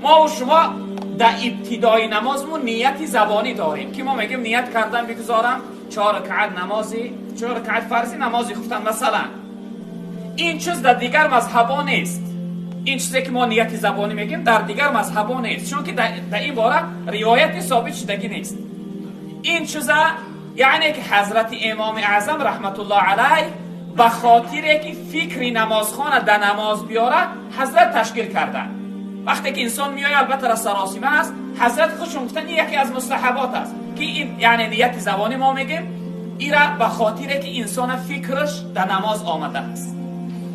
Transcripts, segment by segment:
Мо ва шумо дар ибтидои намозмон нияти забонӣ дорем, ки мо мегӯем ният кардам бигузорам 4 ракъат намози, 4 ракъат фарзи намози хуфтан масалан. Ин чиз дар дигар мазҳабо нест. Ин чизе ки мо нияти забонӣ мегӯем дар дигар мазҳабо нест, чунки дар ин бора ривояти собит шудагӣ нест. Ин чиза яъне ки ҳазрати имоми аъзам раҳматуллоҳ алайҳ ба хотире ки фикри намозхона дар намоз биёрад ҳазрат ташкил карданд. Вақте ки инсон меояд, албатта саросима аст, ҳазрат худшон гуфтанд ин яке аз мустаҳабот аст, ки ин яъне нияти забонӣ мо мегӯем ира ба хотире ки инсона фикраш дар намоз омадааст.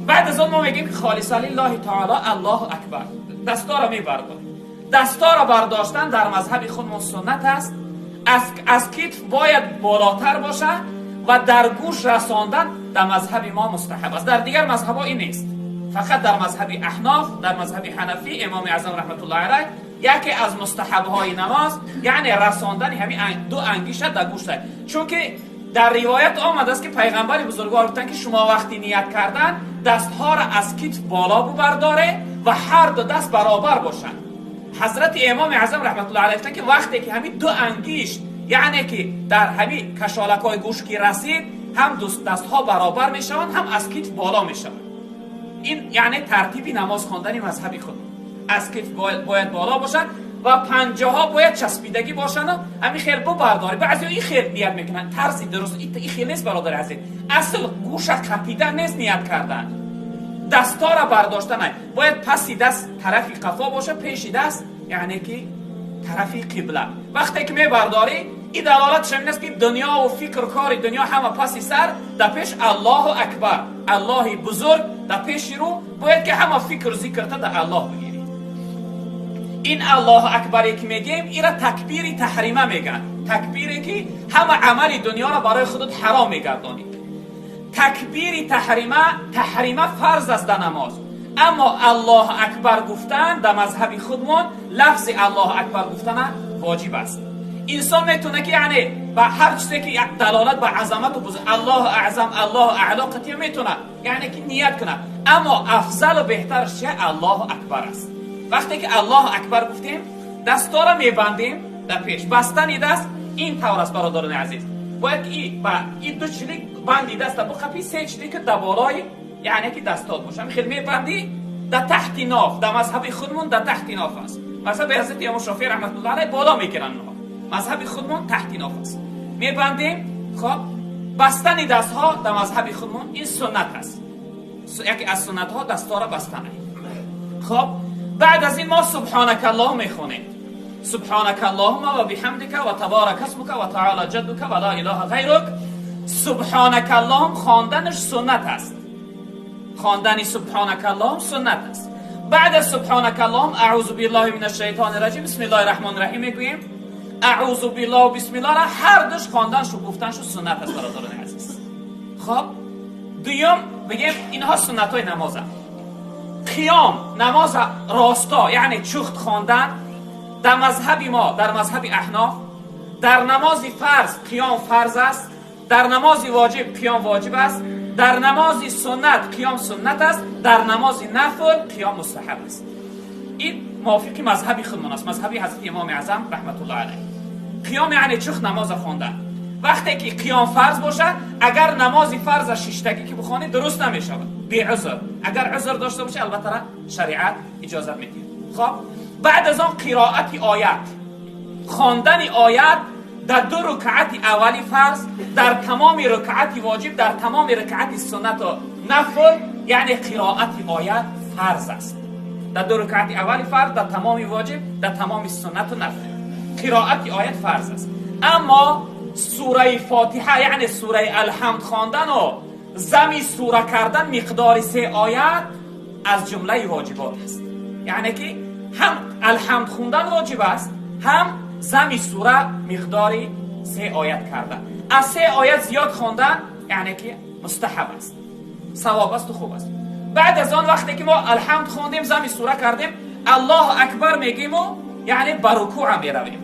Баъд аз он мо мегӯем ки холиса лиллаҳи таъоло Аллоҳу акбар, дастора мебардорем. Дастора бардоштан дар мазҳаби худмон суннат аст. Аз китф бояд болотар бошад ва дар гӯш расондан дар мазҳаби мо мустаҳаб аст. Дар дигар мазҳабҳо ин нест. Фақат дар мазҳаби аҳноф, дар мазҳаби ҳанафӣ имоми аъзам раҳматуллоҳи алайҳ яке аз мустаҳабҳои намоз яъне расондани ҳамин ду ангиша дар гӯш, чунки дар ривоят омадааст ки пайғамбари бузургвор гуфтанд ки шумо вақти ният кардан дастҳоро аз китф боло бубардоре ва ҳар ду даст баробар бошанд. Ҳазрати имоми аъзам раҳматуллоҳи алайҳ гуфтанд ки вақте ки ҳамин ду ангишт яъне ки дар ҳамин кашолакҳои гӯш ки расид, ҳам дастҳо баробар мешаванд, ҳам аз китф боло мешаванд. Ин яъне тартиби намоз хондани мазҳаби худ аз китф бояд боло бошад ва панҷаҳо бояд часпидагӣ бошанд. Ҳамин хел бубардорӣ. Баъзеҳо ин хел ният мекунанд, тарзи дуруст ин хел нест, бародари азиз. Асл гӯша қапидан нест ният кардан, дастора бардоштан бояд паси даст тарафи қафо бошад, пеши даст яъне ки тарафи қибла. Вақте ки мебардорӣ, ин далолатш ҳамин аст ки дунё ва фикр кори дунё ҳама паси сар, дар пеш Аллоҳу акбар, Аллоҳи бузург дар пеши рӯ, бояд ки ҳама фикру зикрта дар Аллоҳ бигирӣ. Ин Аллоҳу акбаре ки мегӯем, ира такбири таҳрима мегӯянд, такбире ки ҳама амали дунёро барои худат ҳаром мегардонӣ. Такбири таҳрима, таҳрима фарз аст дар намоз, аммо Аллоҳу акбар гуфтан дар мазҳаби худмон лафзи Аллоҳу акбар гуфтана воҷиб аст. Инсон метавонад ки яъне ба ҳар чизе ки далолат ба азамату бузург, Аллоҳу аъзам, Аллоҳу аъло қатъия метавонад яъне ки ният кунад, аммо афзалу беҳтараш чи Аллоҳу акбар аст. Вақте ки Аллоҳу акбар гуфтем, дастора мебандем дар пеш. Бастани даст ин тавр аст, бародарони азиз, бояд ки ба ин ду чилик банди даста биқапӣ, се чилик дар болои яъне ки дастот бошад. Хел мебандӣ дар таҳти ноф. Дар мазҳаби худмон дар таҳти ноф аст. Мазҳаби ҳазрати имом Шофеӣ раҳматуллоҳ алайҳ боло мегиранд ноф, мазҳаби худмон таҳти ноф аст. Мебандем. Хоб, бастани дастҳо дар мазҳаби худмон ин суннат аст, яке аз суннатҳо дастора бастан. Хоб, баъд аз ин мо субҳонака Аллоҳ мехонем. Субҳонака Аллоҳума ва биҳамдика ва табарака исмука ва таъола ҷаддука ва ла илаҳа ғайрук. Субҳонака Аллоҳум хонданаш суннат аст. Хондани субҳонака Аллоҳум суннат аст. Баъд аз субҳонака Аллоҳум аъузу биллаҳи мин ашшайтони раҷим, бисмиллаҳи раҳмони раҳим мегӯем. Аъузу биллаҳ, бисмиллаҳ ҳар душ хонданшу гуфтаншу суннат аст, бародарони азиз. Хоб, дуюм бигем, инҳо суннатҳои намозанд. Қиём, намоз росто яъне чухт хондан дар мазҳаби мо, дар мазҳаби аҳноф, дар намози фарз қиём фарз аст, дар намози воҷиб қиём воҷиб аст, дар намози суннат қиём суннат аст, дар намози нафл қиём мустаҳаб аст. Ин мувофиқи мазҳаби худмон аст, мазҳаби ҳазрати имоми аъзам раҳматуллоҳ алайҳ. Қиём яъне чухт намоза хондан. Вақте ки қиём фарз бошад, агар намози фарза шиштагӣ ки бихонӣ, дуруст намешавад беузр. Агар узр дошта бошӣ, албатта шариат иҷозат медиҳад. Хоб, баъд аз он қироати оят, хондани оят дар ду рукъати аввали фарз, дар тамоми рукъати воҷиб, дар тамоми рукъати суннату нафл, яъне қироати оят фарз аст дар ду рукъати аввали фарз, дар тамоми воҷиб, дар тамоми суннату нафл қироати оят фарз аст. Аммо сураи Фотиҳа, яъне сураи Алҳамд хондану зами сура кардан миқдори се оят аз ҷумлаи воҷибот аст. Яъне ки ҳам Алҳамд хондан воҷиб аст, ҳам зами сура миқдори се оят кардан. Аз се оят зиёд хондан яъне ки мустаҳаб аст, савоб асту хуб аст. Баъд аз он вақте ки мо Алҳамд хондем, зами сура кардем, Аллоҳу акбар мегӯему яъне ба рукӯъ меравем.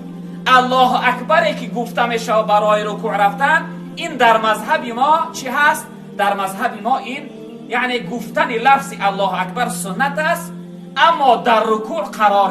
Аллоҳу акбаре ки гуфта мешавад барои рукӯъ рафтан, ин дар мазҳаби мо чӣ ҳаст? Дар мазҳаби мо ин яъне гуфтани лафзи Аллоҳу акбар суннат аст, аммо дар рукӯъ қарор